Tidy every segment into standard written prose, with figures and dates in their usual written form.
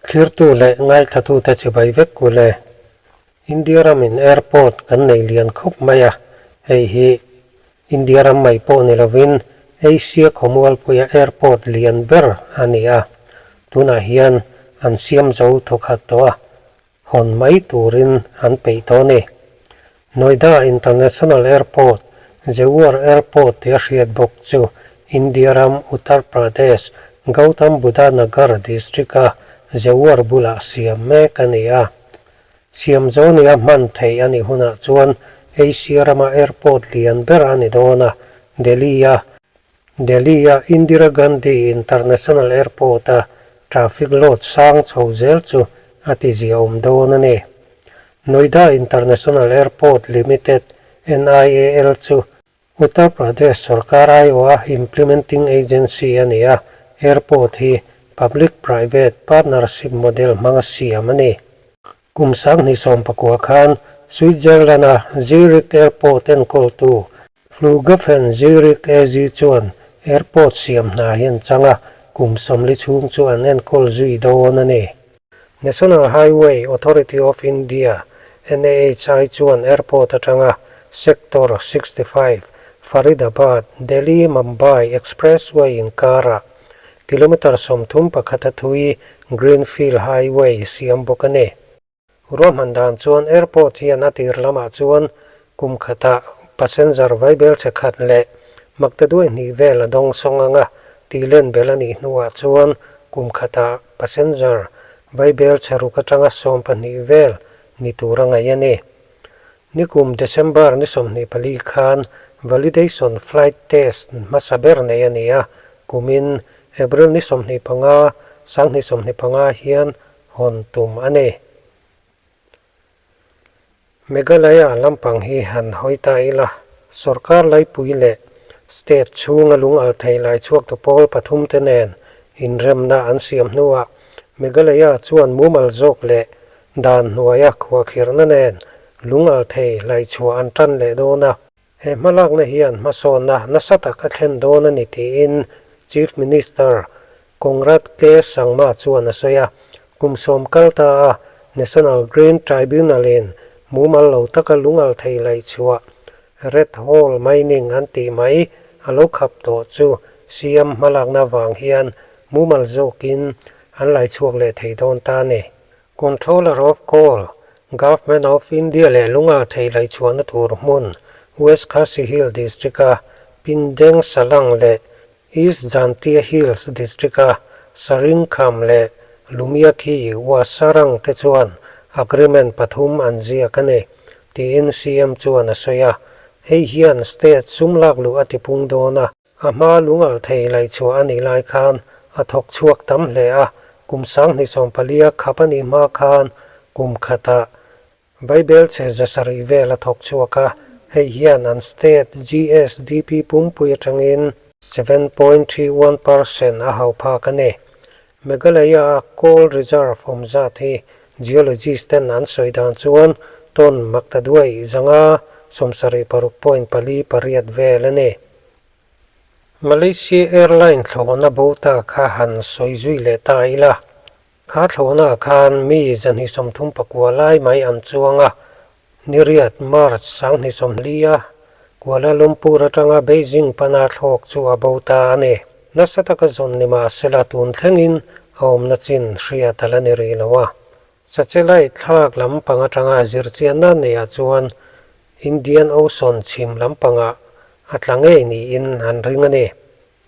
Thlirtu leh ngaithlatute chibai vek ku le. India ramin airport kan nei lian khawp mai a, hei hi India ram mai pawh ni lovin Asia khawmualpuia airport lian ber a ni a, tunah hian an siam zo thawkhat tawh a, hawn mai turin an peih tawh a ni. Noida International Airport, Jewar Airport tia hriat bawk chu India ram Uttar Pradesh, Gautam Buddha Nagar district-a Jewar bulah siam mek a ni a. Siam zo nia hman theih a nih hunah chuan Asia rama airport lian ber a ni dawn a, Delhi-a Delhi-a Indira Gandhi International Airport-a traffic load sang chho zel chu a ti ziaawm dawn a ni. Noida International Airport Limited, NIAL, chu Uttar Pradesh sorkar aiawha implementing agency a ni a, airport hi public-private partnership model hmanga siam a ni. Kum 2019 khan Switzerland-a Zurich Airport enkawltu Flughafen Zurich AG chuan airport siam hna hi an chang a, kum 40 chhung chu an enkawl zui dawn a ni. National Highway Authority of India, NAHI, chuan airport atanga Sector 65, Faridabad, Delhi-Mumbai Expressway inkarah Kilometre 31 a thui Greenfield Highway siam bawk a ni. Ruahman dan chuan airport hian a tir lamah chuan kum khatah passenger vaibel che khat leh maktaduai hnih vel a dawng sawng ang a, tih len bel a nih hnuah chuan kum khatah passenger vaibel che ruk atanga 12 vel ni tur a ngaih a ni. Nikum December ni 24 khan validation flight test hmasa ber nei a ni a, kumin April ni 25, 2025 hian hawn tum a ni. Meghalaya lampang hi han hawi ta ila, sorkar laipui leh state chhunga lung al thei lai chhuak tu pawl pathum te nen inremna an siam hnuah Meghalaya chuan mumal zawk leh Dan hnuaia khuahkhirhna nen lung al thei laihchhuah an tan leh dawn a. He hmalakna hian hmasawnna nasa tak a thlen dawn a ni tiin Chief Minister Conrad K. Sangma chuan a sawi a. Kum 10 kal ta a National Green Tribunal-in mumal lo taka lung al thei laihchhuah Rat Hole Mining an tih mai a lo khap tawh chu CM hmalakna vang hian mumal zawkin an laichhuak leh thei dawn ta a ni. Controller of Coal, Government of India leh lunga thei laihchhuahna tur hmun West Khasi Hill District-a Pindeng Salang leh East Jaintia Hills District-a Saringkham leh Lumiakhi Wasarang te chuan agreement pathum an ziak a ni, tiin CM chuan a sawi a. Hei hian state sum lak luh a tipung dawn a. A hma lungalh thei laihchhuah a nih lai khan a thawk chhuak tam hle a, kum 2014 khap a nih hma khan kum khatah Bible chhe 700 vel a thawk chhuak a, hei hian an state GSDP pumpui atangin 7.31 percent a hau phak a ni. Meghalaya-a coal reserve awm zat hi geologist ten an sawi dan chuan ton maktaduai 576.48 vel a ni. Malaysia Airline thlawhna bo ta kha han sawi zui leh ta ila, kha thlawhnaah khan mi 239 lai mai an chuang a, niriat March 2024-a Kuala Lumpur atanga Beijing pana thlawk chu a bo ta a ni. Nasa taka zawn ni mahsela tun thlengin a awmna chin hriat a la ni rih lo a. Satellite thlalak lampang atanga zirchianna neihah chuan Indian Ocean chhim lampangah a tla ngei niin an ring a ni.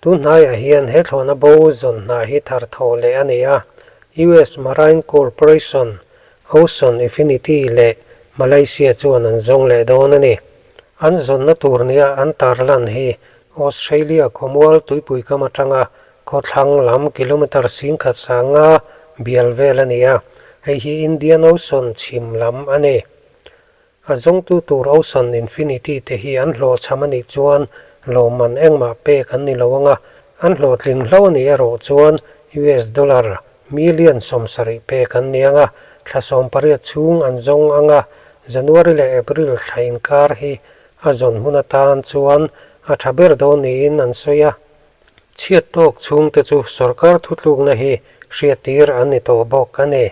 Tun hnaiah hian he thlawhna bo zawn hna hi thar thawh leh a ni a, US Marine Corporation, Ocean Infinity leh Malaysia chuan an zawng leh dawn a ni. An zawnna tur nia an tarlan hi Australia khawmual tuipui kam atanga khawthlang lam kilometre 1500 bial vel a ni a, hei hi Indian Ocean chhim lam a ni. A zawngtu tur Ocean Infinity te hi an hlawhchham a nih chuan lawmman engmah pek an ni lo ang a, an hlawhtling hlo a nih erawh chuan US dollar million 70 pek an ni ang a, thla 18 chhung an zawng ang a, January leh April thla inkar hi a zawn hun atan chuan a tha ber dawn niin an sawi a. Chhiat tawk chhungte chu sorkar thutlukna hi hriattir an ni tawh bawk a ni.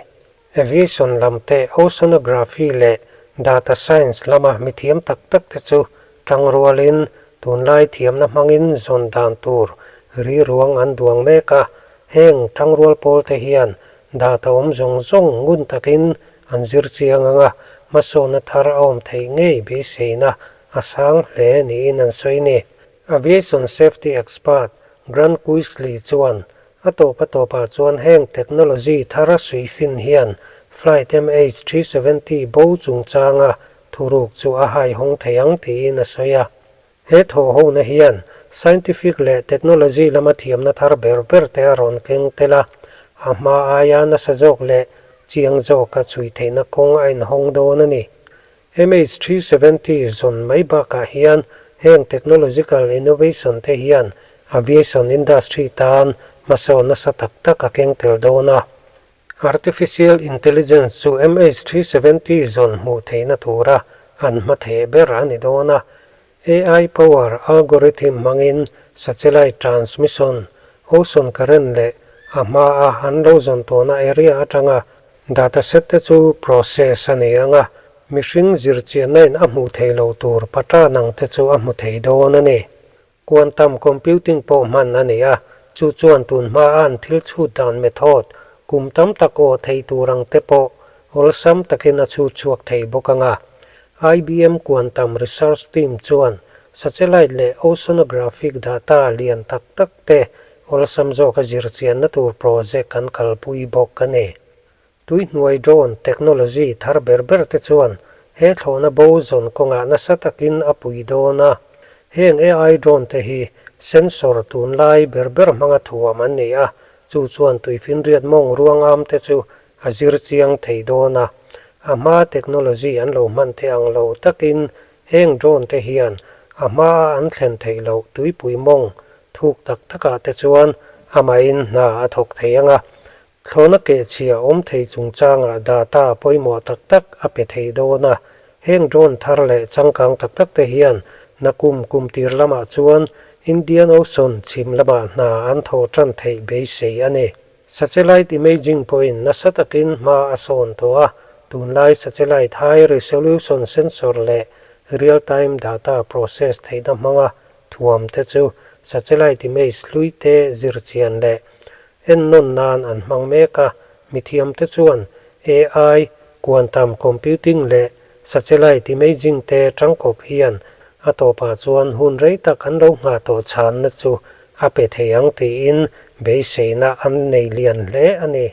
Aviation lam te, oceanography leh data science lama mithiam tak tak te chu tangrualin tunlai thiamna hmangin zawn dan tur ri ruang an duang mek a. Heng tangrual pawl te hian data awm zawng zawng ngun takin an zir chiang ang a, hmasawnna thar a awm theih ngei beiseina a sang hle niin an sawi ni. Aviation safety expert Grant Quisley chuan a tawp a tawpah chuan heng technology thar a suifin hian Flight MH370 bo chungchanga thuruk chu a haihawng thei ang tiin a sawi a. He thawhhona hian scientific leh technology lama thiamna thar ber ber te a rawn keng tel a, a hma aia nasa zawk leh chiang zawka chhui theihna kawng a inhawng dawn a ni. MH370 zawn mai bakah hian heng technological innovation te hian aviation industry tan hmasawn nasa tak tak a keng tel dawn a. Artificial intelligence chu MH370 zawn hmuh theihna tura an hma theh ber a ni dawn a. AI power algorithm hmangin satellite transmission, ocean current leh a hmaa an lo zawn tawhna area atanga dataset te chu process a ni ang a, mihring zirchianna in a hmuh theih loh tur pattern ang te chu a hmu thei dawn a ni. Quantum computing pawh hman a ni a, chu chuan tun hmaa an thil chhut dan method kum tam tak aw thei tur ang te pawh awlsam takin a chhut chhuak thei bawk ang a. IBM Quantum Research Team chuan satellite leh oceanographic data lian tak tak te awlsam zawka zirchianna tur project an kalpui bawk a ni. Tuihnuai drone technology thar ber ber te chuan he thlawhna bo zawn kawngah nasa takin a pui dawn a. Heng AI drone te hi sensor tunlai ber ber hmanga thuam an ni a, chu chuan tuifinriat mawng ruangam te chu a zir chiang thei dawn a. A hma technology an lo hman te ang lo takin heng drone te hian a hmaa an thlen theih loh tuipui mawng thuk tak takah te chuan amahin hna a thawk thei ang a. Thlawhna kehchhia awm thei chungchangah data pawimawh tak tak a pe thei dawn a. Heng drone thar leh changkang tak tak te hian nakum kum tir lamah chuan Indian Ocean chhim lamah hna an thawh tan theih beisei a ni. Satellite imaging pawhin nasa takin hma a sawn tawh a, tunlai satellite high resolution sensor leh real time data process theihna hmanga thuam te chu satellite image hlui te zirchian leh ennawn nan an hmang mek a, mithiamte chuan AI, quantum computing leh satellite imaging te tangkawp hian a tawpah chuan hun rei tak an lo nghah tawh chhanna chu a pe thei ang tiin beiseina an nei lian hle a ni.